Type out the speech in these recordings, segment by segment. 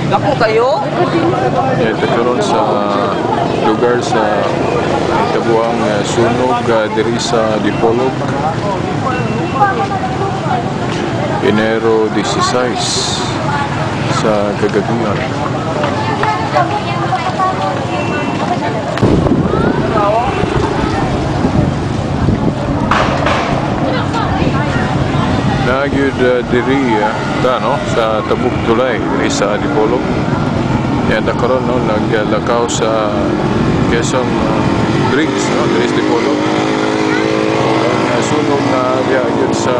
Dako kayo? Ito karon sa lugar sa tabuang sunog diri sa Dipolog, Enero 16 sa kagabihan. Nagyud diri ta no sa Tabuk Tulay diri sa Dipolog. Yan ta karon no naglakaw sa Quezon Bridge no diri sa Dipolog. Ang sunog na diya gyud sa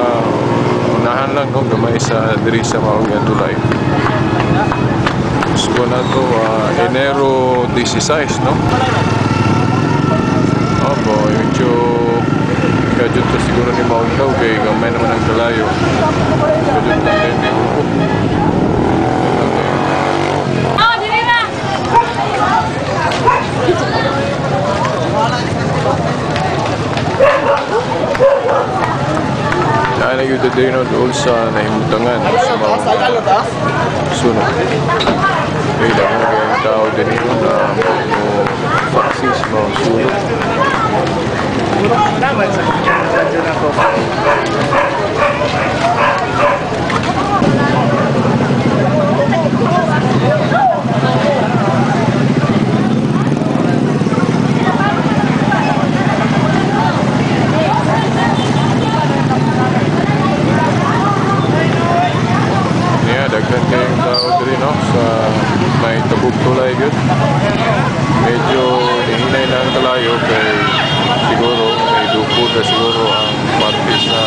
unahan lang no gamay sa diri sa maong tulay. So na to Enero 16 no. Opo, medyo kadyo to siguro ni maong daw kay gamay naman ang kalayo. Kadyo to kayo ni Upo. Oh, dili na. Naa gyud diri no dool sa nahimutangan sa maong sunog. Kay daghan kayong tao diri no na mo saksi sa maong sunog. Niya, daghan kayong tao diri no sa may Tabuk Tulay gyud. Medyo nihinay na ang kalayo kay siguro may dupod na siguro ang parte sa